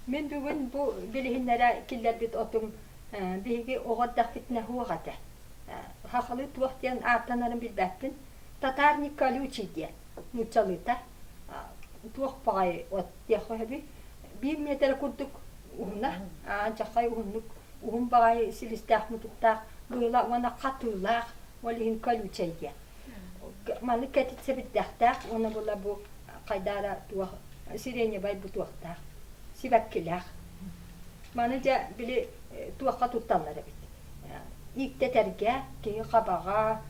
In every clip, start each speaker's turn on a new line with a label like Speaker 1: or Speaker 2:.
Speaker 1: Мин бүгүн бу билиһиннэрэ киллэрбит отум биһиги оҕо эрдэхпитинэ суох этэ. Сахалыы туох диэн ааттанарын билбэппин. Татарник колючий диэн нууччалыыта. Туох баҕайы от диэххэ сөбүй. Биир миэтэрэ курдук уһуна, аанчаххай уһуннук уһун баҕайы силистээх мутуктаах быыла уонна хатыылаах, ол иһин колючай диэн. Маны кэтит сэбирдэхтээх уонна була бу хайдаара туох сиреневай бутуохтаах, сибэккилээх. Маны дьэ били туохха тутталлар эбит. Ииктэтэргэ киһи хабаҕа,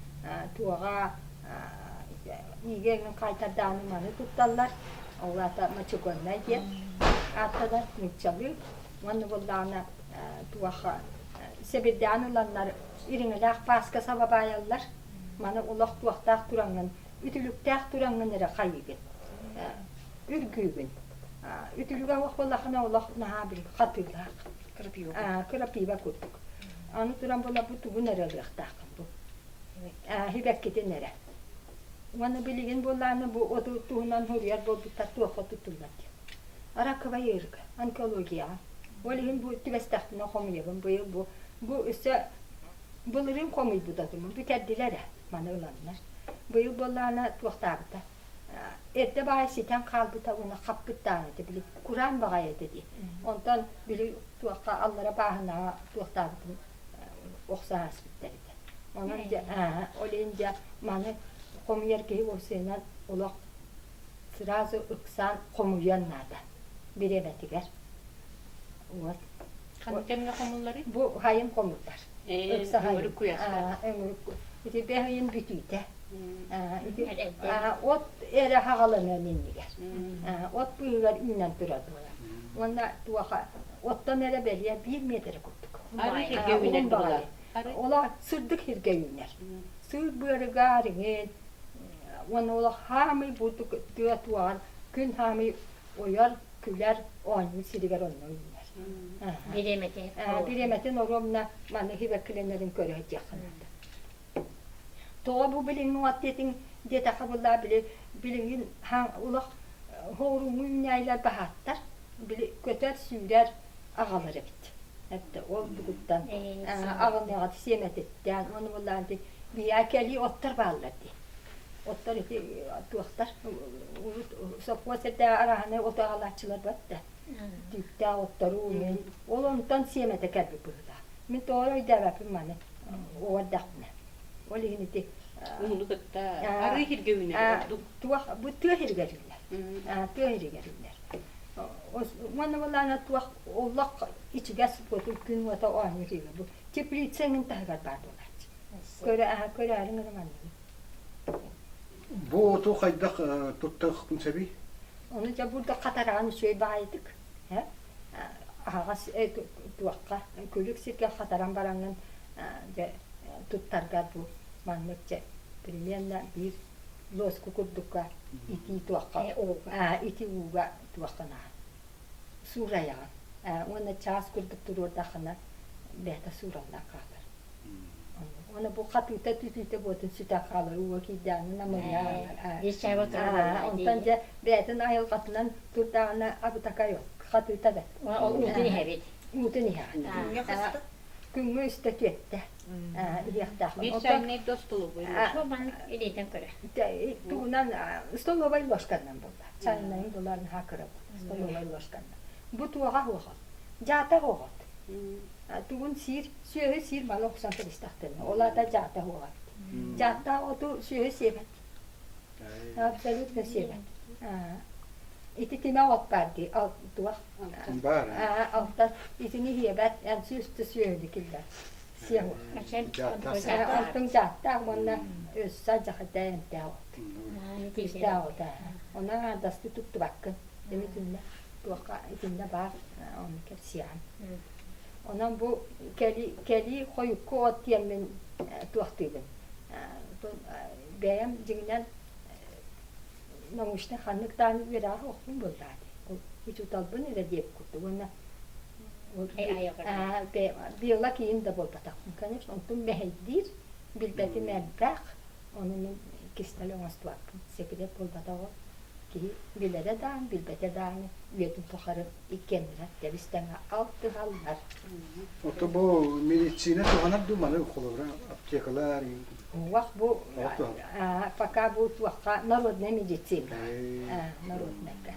Speaker 1: туоҕа иигэ эҥин хаайтардааны маны тутталлар. Ол аата мочегоннай диэн ааттанар нууччалыы. Уонна буоллаҕына туох сэбирдэҕин ыланнар ириҥэлээх пааска саба баайаллар. Маны олох туохтаах тураҥҥын, үтүлүктээх тураҥҥын эрэ хайыыгын, үргүүгүн. Үтүлүгэ суох буоллаххына олох наһаа били хатыылаах. Крапива курдук. Аны туран була бу тугун эрэ ылыахтааххын бу. Сибэккитин эрэ. Уонна билигин буоллаҕына бу оту туһунан суруйар буолбуттар туохха туттуллар диэн. Раковай ыарыыга, онкологияҕа. Ол иһин бу түбэстэхпинэ хомуйабын быйыл бу бу өссө былырыын хомуйбут отум бүтэрдилэр ээ маны ыланнар. Быйыл буоллаҕына туохтаабыта эрдэ баҕайы ситэн хаалбыта уонна хаппыт даҕаны этэ били кураан баҕайы этэ дии. Онтон били туохха аллара бааһынаҕа туохтаабытын охсо ааспыттар этэ. Онон дьэ ол иһин дьэ маны хомуйар киһи уопсайынан олох сразу ыксаан хомуйуон наада бириэмэтигэр. Вот.
Speaker 2: Ханнык кэмҥэ хомулларый?
Speaker 1: Бу хайын хомуллар. Ыкса хайын.
Speaker 2: Өҥүрүк куйааска.
Speaker 1: Өҥүрүк. Ити бэс ыйын бүтүүтэ. Ити от эрэ хаҕаланыан иннигэр. От быыһыгар үүнэн турар буолар. Уонна туоха оттон эрэ бэлиэ биир миэтэрэ курдук.
Speaker 2: Арыы сиргэ үүнэр буолар.
Speaker 1: Ола сырдык сиргэ үүнэр. Сыыр быарыгар иҥин уонна олох хаамый бурдук тыа туоҕар күн хаамый ойор, күлэр, оонньуур сиригэр онно үүнэр.
Speaker 3: Бириэмэтин
Speaker 1: Бириэмэтин оруобуна манна сибэккилэнэрин көрө сылдьыахха наада. Тоҕо бу билиҥҥи от диэтиҥ диэтэххэ буоллаа били билигин улах хоорууҥҥу үүнээйилэр баһааттар били көтөр-сүүрэр аҕалар эбит. Эттэ ол тугуттан аҕыныаҕа сиэмэтиттэн уонна буоллаан биһиэхэ кэлии оттор бааллар дии. Оттор ити туохтар урут сопхуос эрдээҕи арааһынай оту аҕалааччылар барда. Түүктээх оттору мин ол онтон сиэмэтэ кэлбит быһыылаах. Мин тоҕо эрэ өйдөөбөппүн маны оҕо эрдэхпинэ. Ол иһин ити
Speaker 2: Ууну кытта арыы сиргэ үүнэр ордук.
Speaker 1: Туох бу тыа сиригэр үүнэр. Тыа сиригэр үүнэр. Уонна буоллаҕына туох олох ичигэс күн уота оонньуур сиргэ бу теплица эҥин таһыгар баар буолааччы. Көрө көрөөрү гына манныгын.
Speaker 4: Бу оту хайдах туттахпын сөбүй?
Speaker 1: Ону дьэ бурдук хатараҕын үчүгэй баҕайытык аһаҕас туохха күлүк сиргэ хатаран бараҥҥын дьэ туттаргар бу маннык дьэ примерно биир луоску курдукка итии туохха ити ууга туохханаҕын суурайаҕын уонна чаас курдук туруордаххына бэйэтэ суураллан хаалар Уонна бу хатыыта түтүүтэ буотун сүтэн хаалар ууга киирдэҕинэ намырыйар. Онтон дьэ бэйэтин айылҕатынан турдаҕына абытакай от хатыыта бэт.
Speaker 3: Ол уутун иһэбит.
Speaker 1: Уутун иһэҕин. Күҥҥэ үстэ түөттэ иһиэхтээх.
Speaker 2: Биир чайнай да остолобуой
Speaker 3: илиитин көрө.
Speaker 1: Тугунан столовай ложканан буолла. Чайнайын булар наһаа кыра столовай ложканан. Бу туоҕа уоҕот. Дьаата уоҕот. Тугун сиир Сүөһү сиир малы охсон кэбистэхтэринэ, ол аата дьаата уоҕа эбит. Дьааттаах оту сүөһү сиэбэт. Абсолютно сиэбэт. Ити тимэх от баар дии, туох?
Speaker 4: Баар.
Speaker 1: Алтан итини сиэбэт, эн сүүстэ сүөһүнү киллэр. Сиэх уох. Алтын дьааттаах уонна өссө дьахата эмтээх от. Күүстээх от. Онон аҥаардастыы туттубаккын. Итиннэ туохха итиннэ баар ону кэпсиэҕим. Онон бу кэлии, кэлии хойукку от диэммин туохтуубун. Бэйэм дьиҥинэн научнай ханнык даҕаны үөрэҕэ суохпун буоллаҕа дии. Учууталбын эрэ диэбит курдук уонна биолог иин да буолбатахпын, конечно, онтум мэһэйдиир, билбэтим элбэх, ону мин кистэл оҥостубаппын, секрет буолбатах ол. Киһи билэрэ даҕаны, билбэтэ даҕаны үйэтин тухары иккиэннэрэ тэбис-тэҥэ алтыһаллар.
Speaker 4: Ото бу медицина туһанар дуу маны холобура аптекалар
Speaker 1: Уох бу пока бу туохха народная медицина народнайга.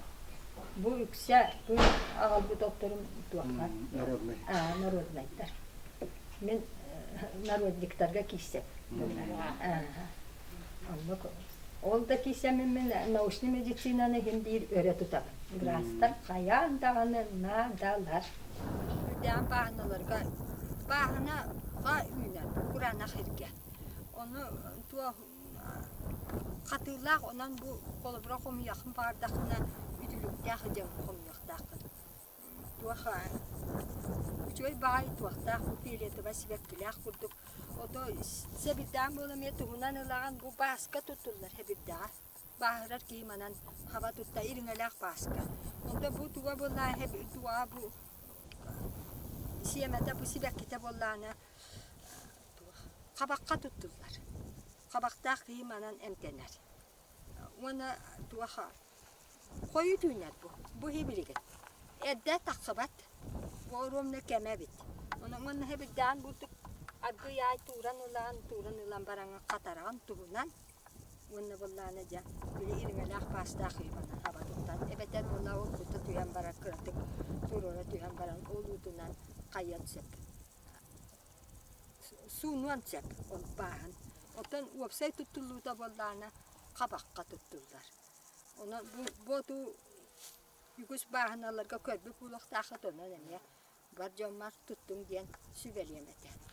Speaker 1: Бу үксэ бу аҕалбыт отторум туохха
Speaker 4: народный
Speaker 1: народнайдар. Мин народниктарга киирсэм. Оннук Ол да киирсэммин мин научнай медицинаны иһин биир өрө тутабын. Быраастар хайаан даҕаны наадалар. Үрдээн бааһыналарга бааһынаҕа үүнэр кураанах сиргэ. Ону туох хатыылаах онон бу холобура хомуйаххын баҕардаххына үтүлүктээх дьон хомуйуохтааххын. Туох үчүгэй баҕайы туохтаах бу фиолетовай сибэккилээх курдук ото сэбирдэҕин буола эмиэ туһунан ылаҕын бу бааска туттуллар сэбирдэҕэ бааһырар киһи манан хаба тутта ириҥэлээх бааска онто бу туга буоллаҕа туга бу сиэмэтэ бу сибэккитэ буоллаҕына хабахха туттуллар хабахтаах киһи манан эмтэнэр уонна туох Хойут үүнэр бу, бу иһи билигин. Эрдэ тахсыбат, бу оруобуна кэмэ эбит. Онон уонна иһибирдээн бурдук аргыый аай тууран ылан, тууран ылан бараҥҥын хатараҕын туһунан уонна быллаана дьэ били ириҥэлээх паастаах ыйбанан хаба туттан эбэтэр буолла ол кута түһэн баран кыратык туруора түһэн баран ол уутунан хайыан сөп. Суунуон сөп ол бааһын. Оттон уопсай туттуллуута буоллаҕына хабахха туттуллар. Онон бу бу оту үгүс бааһыналарга көрбүт буолуохтааххыт, онон эмиэ бар дьоммор туттуҥ диэн сүбэлиэм этэ.